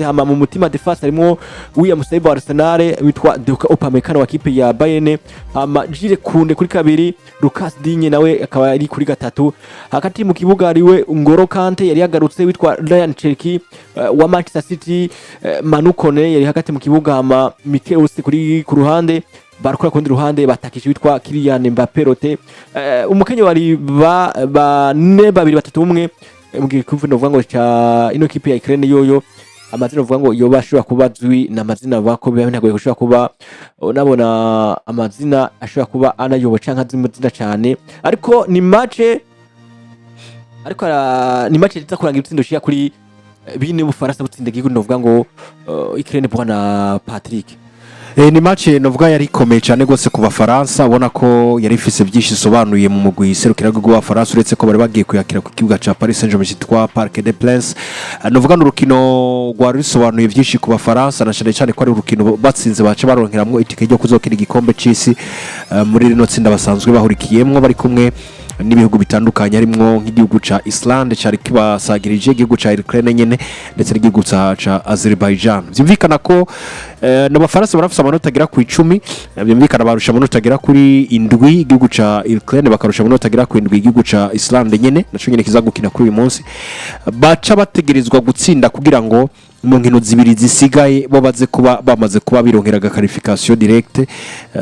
Hama mu mutima défense harimo William Saliba wa Arsenal, witwa Dayot Upamecano wa kipe ya Bayern, hama Jules Koundé kuri kabiri, Lucas Digne nawe akaba ari kuri gatatu. Hagati mu kibuga hariwe Ngolo Kante yari yagarutse, witwa Rayan Cherki wa Manchester City, Manu Kone yari hagati mu kibuga, hama Mikels kuri ku ruhande, barakora kundi ruhande batakisha witwa Kylian Mbappé Rote. Umukenyi wari ba bane babiri batatu umwe mu gihe kuvuga novuga ngo ca ino kipe ya Ukraine yoyo amazina uvuga ngo yoba ashobora kuba azwi ni amazina avuga ko biba binagoye gushobora kuba unabona amazina ashobora kuba anayoba canke azi amazina cane, ariko ni match, ariko ni match iza kuranga ibitsindo shika kuri 4, Ubufaransa butsinda igihugu novuga ngo Ukraine, bwana Patrick. Ni match novuga yari ikomeye cyane gose ku Bafaransa, ubona ko yari ifise byinshi isobanuye mu mugwi serukiragihugu w'Abafaransa, uretse ko bari bagiye kuyakira ku kibuga ca Paris Saint-Germain cyitwa Parc des Princes. Novuga ni urukino rwari rusobanuye byinshi ku Bafaransa, na cyane cyane ko ari urukino batsinze baca baronkeramwo itike ryo kuzokina igikombe c'isi muri rino tsinda basanzwe bahurikiyemwo bari kumwe n'ibihugu bitandukanye, harimwo nk'igihugu ca Islande cari kibasagirije, igihugu ca Ukraine nyene, ndetse n'igihugu ca Azerbaijan. Vyumvikana ko n'Abafaransa barafise amanota agera ku 10, vyumvikana barusha amanota agera kuri 7 igihugu ca Ukraine, bakarusha amanota agera ku 7 igihugu ca Islande nyene, naco nyene kiza gukina kuri uyu munsi. Baca bategerezwa gutsinda kugira ngo mu nkino zibiri zisigaye bo baze kuba bamaze kuba bironkera aga qualification directe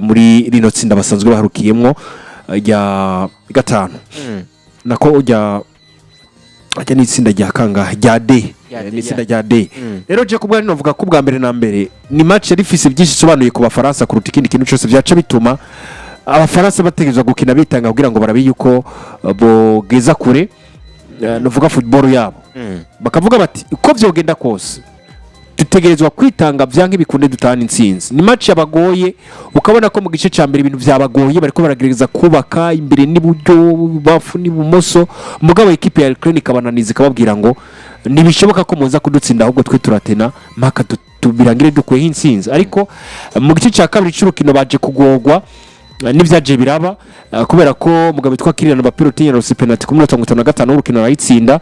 muri rino tsinda basanzwe baharukiyemwo rya gatanu, nako rya ni itsinda rya kangahe? Rya D. Rya D, Ni itsinda rya D. Rero je kubwa novuga ko bwa mbere na mbere ni match yari ifise byinshi isobanuye ku Bafaransa kuruta ikindi kintu cyose. Byaca bituma Abafaransa bategerezwa gukina bitanga kugira ngo barabe yuko bogeza kure novuga football yabo, bakavuga bati uko vyogenda kose dutegerezwa kwitanga vyanke bikunde dutahana intsinzi. Ni match yabagoye, ukabona ko mu gice ca mbere ibintu vyabagoye, bariko baragerageza kubaka imbere n'iburyo, bafu n'ibumoso, mugabo ekipe ya Ukraine ikabananiza, ikababwira ngo ntibishoboka ko muza kudutsinda, ahubwo twe turatena mpaka birangire dukuyeho intsinzi. Ariko mu gice cya kabiri c'urukino baje kugorwa n'ivyaje biraba kubera ko mugabo witwa Kylian Mbappé yaronse penalty ku minota 55 w'urukino arayitsinda.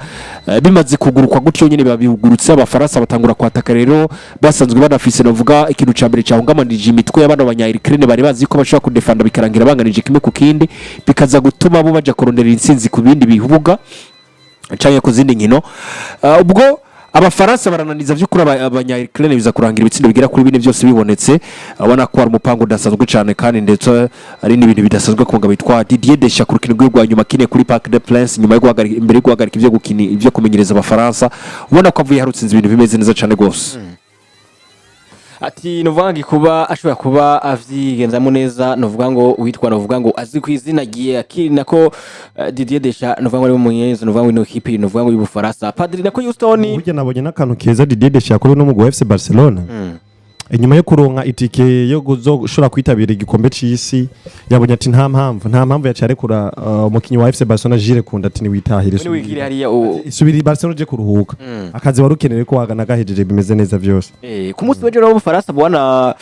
Bimaze kugurukwa gutyo nyene biba bihugurutse, Abafaransa batangura kwataka. Rero basanzwe banafise novuga ikintu ca mbere cahungamanije imitwe y'abana banya Ukraine, bari bazi ko bashobora kudefanda bikarangira banganije 1-1, bikaza gutuma bo baja kurondera intsinzi ku bindi bihubuga canke ku zindi nkino. Ubwo Abafaransa barananiza by'ukuri abanya Ukraine, biza kurangira ibitsindo bigera kuri 4 byose bibonetse. Ubona ko ari umupango udasanzwe cyane, kandi ndetse ari n'ibintu bidasanzwe ku mugabo witwa Didier Deschamps ku rukino rwe rwa nyuma akiniye kuri Parc des Princes nyuma yo guhagarika, imbere yo guhagarika ibyo gukina, ibyo kumenyereza Abafaransa. Ubona ko avuye harutsinze ibintu bimeze neza cyane rwose. Ati novuga ngo kuba ashobora kuba avyigenzamo neza, novuga ngo uwitwa novuga ngo azwi ku izina rya Akiri nako Didier Deschamps, novuga ngo ari umumenyereza novuga ngo ino kipe novuga ngo y'Ubufaransa, Padiri nako Houston. Burya nabonye n'akantu keza Didier Deschamps yakorewe n'umugwi wa FC Barcelona inyuma yo kuronka itike yo kuzoshobora kwitabira igikombe c'isi. Yabonye ati nta mpamvu yaciye arekura umukinyi wa FC Barcelona Jules Koundé, ati niwitahire. Ni wigire hariya Isubira i Barcelona uje kuruhuka, akazi wari ukeneye ko wagana gahejeje bimeze neza vyose. Ku munsi w'ejo rero Ubufaransa, bwana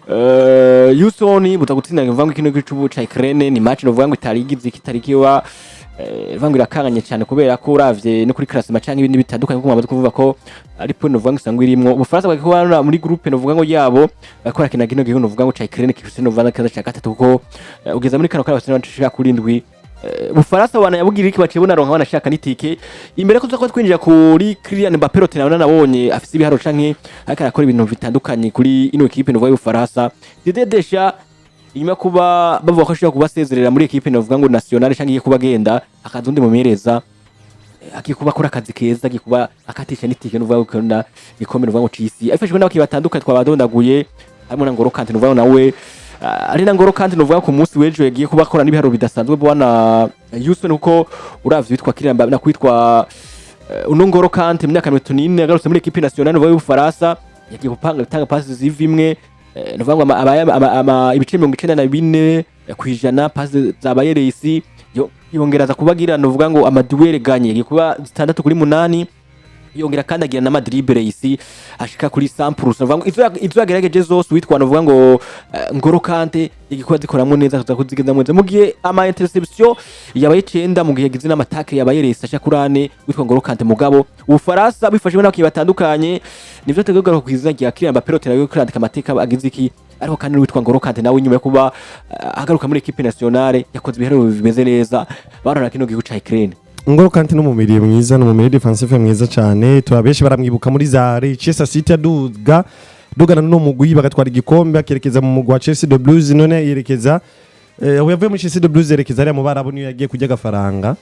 Houston, buza gutsinda novuga ngo kino gicubu ca Ukraine. Ni match novuga ngo itari igize kitari kiwa novuga ngo irakanganye cyane, kubera ko uravye no kuri classement canke ibindi bitandukanye, kuko mwamaze kuvuga ko ari point novuga ngo isanzwe irimwo. Ubufaransa bwari kuba muri groupe novuga ngo yabo bakora kina kino gihugu novuga ngo ca Ukraine gifise novuga ngo ca gatatu, kuko ugeza muri kano kanya bashika kuri 7. Bufaransa wanayabugira iki baciye bunaronka banashaka n'itike. Imbere ko tuza kuba twinjira kuri Kylian Mbappé Rote, nawe nabonye afise ibiharo canke ariko arakora ibintu bitandukanye kuri ino ekipe novuga y'Ubufaransa. Didier Deschamps, inyuma kuba bavuga ko ashobora kubasezerera muri ekipe novuga ngo nationale canke igiye kuba agenda akaza undi mumenyereza, agiye kuba akora akazi keza, agiye kuba akatisha n'itike novuga ngo kunda igikombe novuga ngo c'isi, afashijwe n'abakinnyi batandukanye twabadondaguye, harimo na Ngolo Kante novuga ngo nawe ari na Ngolo Kante novuga ku munsi w'ejo yagiye kuba akora n'ibiharuro bidasanzwe, bwana Houston, kuko uravye witwa Kylian Mbappé na kwitwa uno Ngolo Kante mu myaka 34 yagarutse muri ekipe nationale novuga y'Ubufaransa, yagiye gupanga gutanga passes ziva imwe novuga ngo ibice 94% passes zabaye réussies, yongera aza kubagira novuga ngo ama duels gagnés yagiye kuba 6 kuri 8. Yongera kandi agira n'ama dribble isi ashika kuri 100%. Uvuga ngo izo yagerageje zose, witwa uvuga ngo Ngolo Kante igikora zikoramwo neza, akaza kuzigeza neza, mu gihe ama interception yabaye 9, mu gihe yagize n'ama tacle yabaye resa ashika kuri 4, witwa Ngolo Kante. Mugabo Ubufaransa bifashwe n'abakinnyi batandukanye, nivyo tugaruka ku izina rya Kylian Mbappé, rotera yo kwandika amateka agize iki, ariko kandi witwa Ngolo Kante nawe nyuma yo kuba agaruka muri équipe nationale yakoze ibiharuro bimeze neza barona kino gihugu ca Ukraine. Ngolo Kante ni umu milieu mwiza, ni umu milieu défensif mwiza cyane. Tuba benshi baramwibuka muri za Leicester City, aduga dugana no mugwi bagatwara igikombe, akerekeza mu mugwi wa Chelsea the Blues. None yerekeza yavuye muri Chelsea the Blues yerekeza hariya mu Barabu, niyo yagiye kurya agafaranga,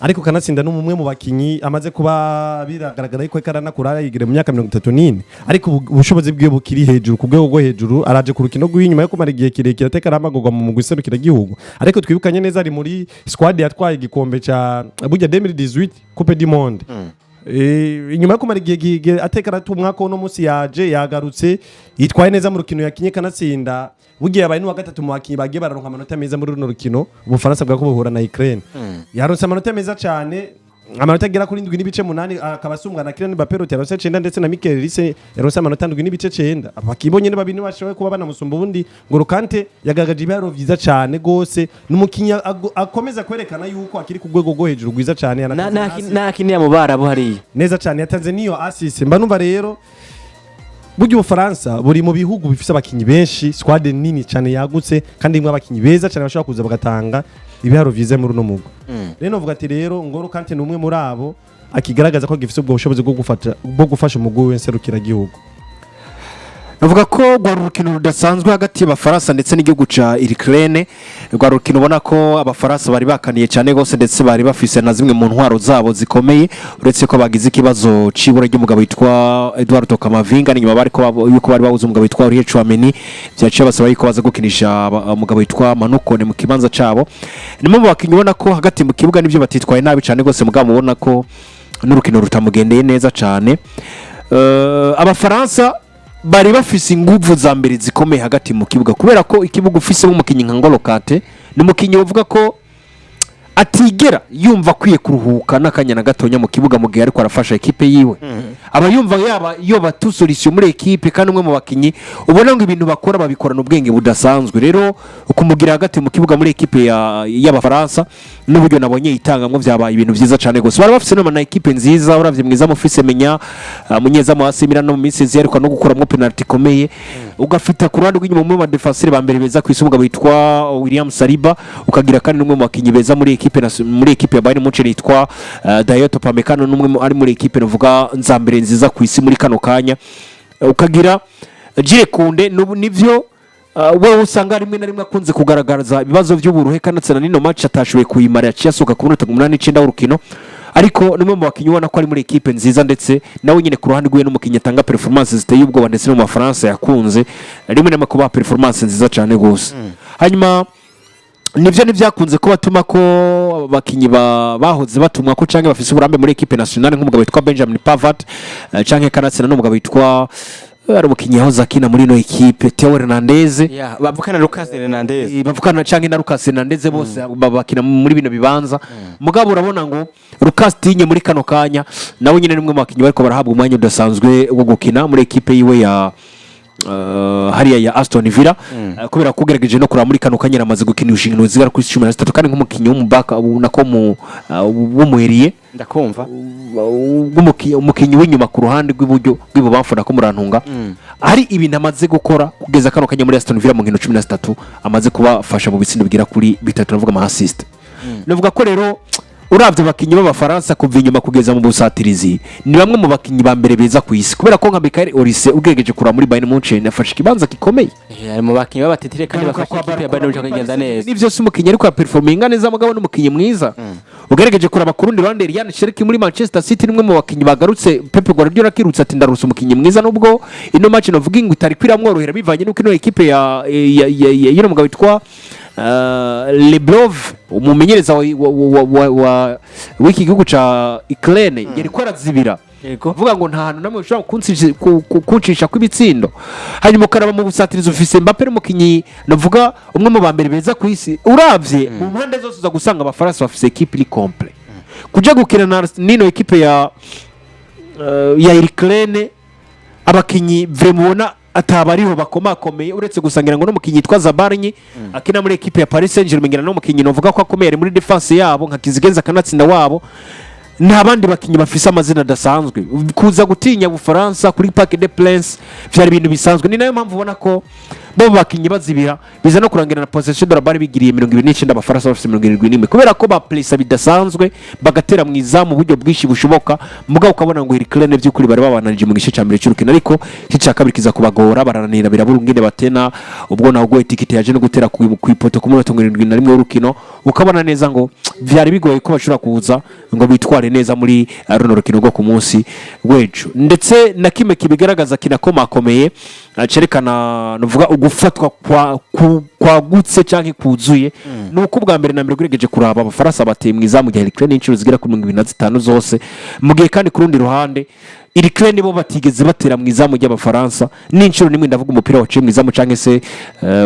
ariko kanatsinda n'umwe mu bakinyi amaze kuba biragaragara yuko karanakura, yigira mu myaka 34, ariko ubushobozi bwiwe bukiri hejuru, ku rwego rwo hejuru. Araje ku rukino rw'inyuma yo kumara igihe kirekire ateka aramagurwa mu mugwi serukiragihugu, ariko twibukanye neza ari muri squad yatwaye igikombe ca burya 2018 Coupe du Monde. Inyuma yo kumara igihe ateka aratumwa ko uno munsi yaje yagarutse, yitwaye neza mu rukino yakinye, kanatsinda bugiye yabaye n'uwa gatatu mu bakinyi bagiye bararonka amanota meza muri runo rukino Ubufaransa bwa ko buhura na Ukraine. Yaronse amanota meza cyane, amanota agera kuri 7.8, akaba asumbwa na Kylian Mbappé yaronse 9, ndetse na Mikel Olise yaronse amanota 7.9. Abakinyi bonyene babiri bashoboye kuba banamusumba. Ubundi ngo Kante yagaragaje ibiharuro vyiza cyane gose, n'umukinyi akomeza kwerekana yuko akiri ku rwego rwo hejuru rwiza cyane. Yanatanze assist Nakiniya mu Barabu hariya. Neza cyane, yatanze niyo assist. Mba numva rero burya Ubufaransa buri mu bihugu bifise abakinyi benshi, squad nini cyane yagutse, kandi imwe abakinyi beza cyane bashobora kuza bagatanga ibiharuro vyiza muri uno mugwi. Rero novuga ati rero Ngolo Kante ni umwe muri abo akigaragaza ko agifise ubwo bushobozi bwo gufasha umugwi w'inserukiragihugu. Navuga ko rwari urukino rudasanzwe hagati y'Abafaransa ndetse n'igihugu ca Ukraine. Rwari urukino ubona ko Abafaransa bari bakaniye cyane rwose, ndetse bari bafise na zimwe mu ntwaro zabo zikomeye, uretse ko bagize ikibazo c'ibura ry'umugabo witwa Eduardo Camavinga. Inyuma bari ko yuko bari babuze umugabo witwa Aurelien Tchouameni, vyaciye basaba yuko baza gukinisha umugabo witwa Manu Kone mu kibanza cabo. Nimwe mu bakinyi ubona ko hagati mu kibuga nivyo batitwaye nabi cyane rwose, mugabo mubona ko n'urukino rutamugendeye neza cyane. Abafaransa bari bafise inguvu za mbere zikomeye hagati mu kibuga, kubera ko ikibuga ufisemo umukinyi nka Ngolo Kante, ni umukinyi uvuga ko atigera yumva akwiye kuruhuka n'akanya na gatonya mu kibuga mu gihe ariko arafasha ekipe yiwe. Aba yumva yaba yoba tu solution muri ekipe, kandi umwe mu bakinyi ubona ngo ibintu bakora babikorana ubwenge budasanzwe. Rero kumugira hagati mu kibuga muri ekipe y'Abafaransa n'uburyo nabonye yitangamwo, byabaye ibintu byiza cyane gusa. Bari bafise no na ekipe nziza, uravye mwiza mufise menya munyezamu wa AC Milan no mu minsi iheruka no gukuramwo penalty ikomeye, ugafita ku ruhande rw'inyuma umwe mu ba défenseur ba mbere beza ku isi, umugabo witwa William Saliba, ukagira kandi n'umwe mu bakinyi beza muri ekipe muri ekipe ya Bayern Munich yitwa Dayot Upamecano, n'umwe ari muri ekipe navuga nza mbere nziza ku isi muri kano kanya. Ukagira Jules Koundé, nivyo wewe usanga rimwe na rimwe akunze kugaragaza ibibazo by'uburuhe, kandi na nino match atashoboye kuyimara, yaciye asohoka ku minota 89 w'urukino, ariko ni umwe mu bakinyi ubona ko ari muri ekipe nziza, ndetse nawe nyine ku ruhande rwiwe n'umukinyi atanga performance ziteye ubwoba, ndetse no mu Bafaransa yakunze rimwe na rimwe kubaha performance nziza cyane rwose. Hanyuma nivyo ntibyakunze kuba batuma ko abakinyi bahoze batumwa ko canke bafise uburambe muri équipe nationale, nk'umugabo witwa Benjamin Pavard, canke kanatsina n'umugabo witwa ari umukinyi yahoze akina muri ino ekipe, Theo Hernandez. Yeah, bavukana, Lucas Hernandez. Bavukana canke na Lucas Hernandez, bose bakina muri bino bibanza. Mugabo urabona ngo Lucas Digne muri kano kanya nawe nyine ni umwe mu bakinyi bariko barahabwa umwanya udasanzwe wo gukina muri ekipe yiwe ya hariya ya Aston Villa, kubera ko ugerageje no kuraba muri kano kanya aramaze gukina inshingano zigera kuri 13, kandi nk'umukinnyi w'umubaka ubona ko mu w'umuheriye Ndakumva. Umukinnyi w'inyuma ku ruhande rw'iburyo, rw'ibubamfu nako murantunga, hari ibintu amaze gukora kugeza kano kanya muri Aston Villa mu nkino 13 amaze kubafasha mu bitsindo bigera kuri 3, navuga ama assist. Navuga ko rero uravye abakinnyi b'Abafaransa kuva inyuma kugeza mu busatirizi, ni bamwe mu bakinnyi ba mbere beza ku isi, kubera ko nka Michael Olise ugerageje kuraba muri Bayern Munchen yafashe ikibanza gikomeye. Ari mu bakinnyi b'abatetire kandi Garuka bafasha kwa ikipe ya Barcola Bayern Munich kugenda neza. Nivyo si umukinnyi ariko yaperforminga neza, mugabo n'umukinnyi mwiza. Ugerageje kuraba ku rundi ruhande, Rayan Cherki muri Manchester City ni umwe mu bakinnyi bagarutse. Pep Guardiola akirutse ati ndaruse umukinnyi mwiza, nubwo ino match novuga ngo itari kwiramworohera bivanye nuko ino ekipe ya y'uno mugabo witwa Rebrov, umumenyereza wa w'iki gihugu ca Ukraine, yari ko arazibira vuga ngo nta hantu namwe ushobora kuncisha kw'ibitsindo. Hanyuma ukaraba mu busatirizi ufise Mbappe, n'umukinyi navuga umwe mu ba mbere beza ku isi. Uravye mu mpande zose uza gusanga Abafaransa bafise ekipe iri complète kuja gukina na nino ekipe ya ya Ukraine, abakinyi vraiment ubona atabariho bakomakomeye, uretse gusa ngira ngo n'umukinyi yitwa Zabarnyi akina muri ekipe ya Paris Saint-Germain, ngira n'umukinyi novuga ko akomeye ari muri défense yabo nka Kizigenza akanatsinda wabo. Nta bandi bakinyi bafise amazina adasanzwe. Kuza gutinya Bufaransa kuri Parc des Princes vyari ibintu bisanzwe. Ni nayo mpamvu ubona ko bo bakinyi bazibira, biza no kurangira na possession de la balle bigiriye 29, Abafaransa bafise 71, kubera ko bapresa bidasanzwe, bagatera mu izamu uburyo bwinshi bushoboka. Mugabo ukabona ngo Ukraine by'ukuri bari babananije mu gice cya mbere cy'urukino, ariko igice cya kabiri kiza kubagora, barananira, birabura ingene batena. Ubwo naho etikite yaje no gutera ku ipoto ku munota 71 w'urukino, ukabona neza ngo vyari bigoye ko bashobora kuza ngo bitware neza muri runo rukino rwo ku munsi w'ejo. Ndetse na kimwe kibigaragaza kinakomakomeye, cerekana nuvuga ugufatwa kwagutse canke kuzuye, ni uko ubwa mbere na mbere ugerageje kuraba, Abafaransa bateye mu izamu rya Ukraine inshuro zigera kuri 25 zose, mu gihe kandi ku rundi ruhande Ukraine bo batigeze batera mu izamu ry'Abafaransa n'inshuro nimwe. Ndavuga umupira waciye mu izamu canke se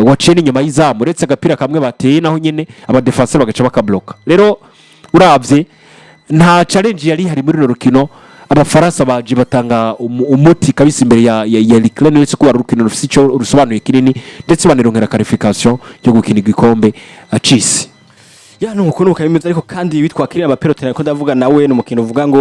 waciye n'inyuma y'izamu, uretse agapira kamwe bateye naho nyene abadefenseur bagaca bakabloka. Rero uravye, nta challenge yari ihari muri runo rukino. Abafaransa baje batanga umuti kabisa imbere ya Ukraine, uretse ko ari urukino rufise ico rusobanuye kinini, ndetse banironkera qualification yo gukina igikombe c'isi. Ya, nuko nuko bimeze. Ariko kandi witwa Kylian Mbappé, ko ndavuga nawe ni umukino uvuga ngo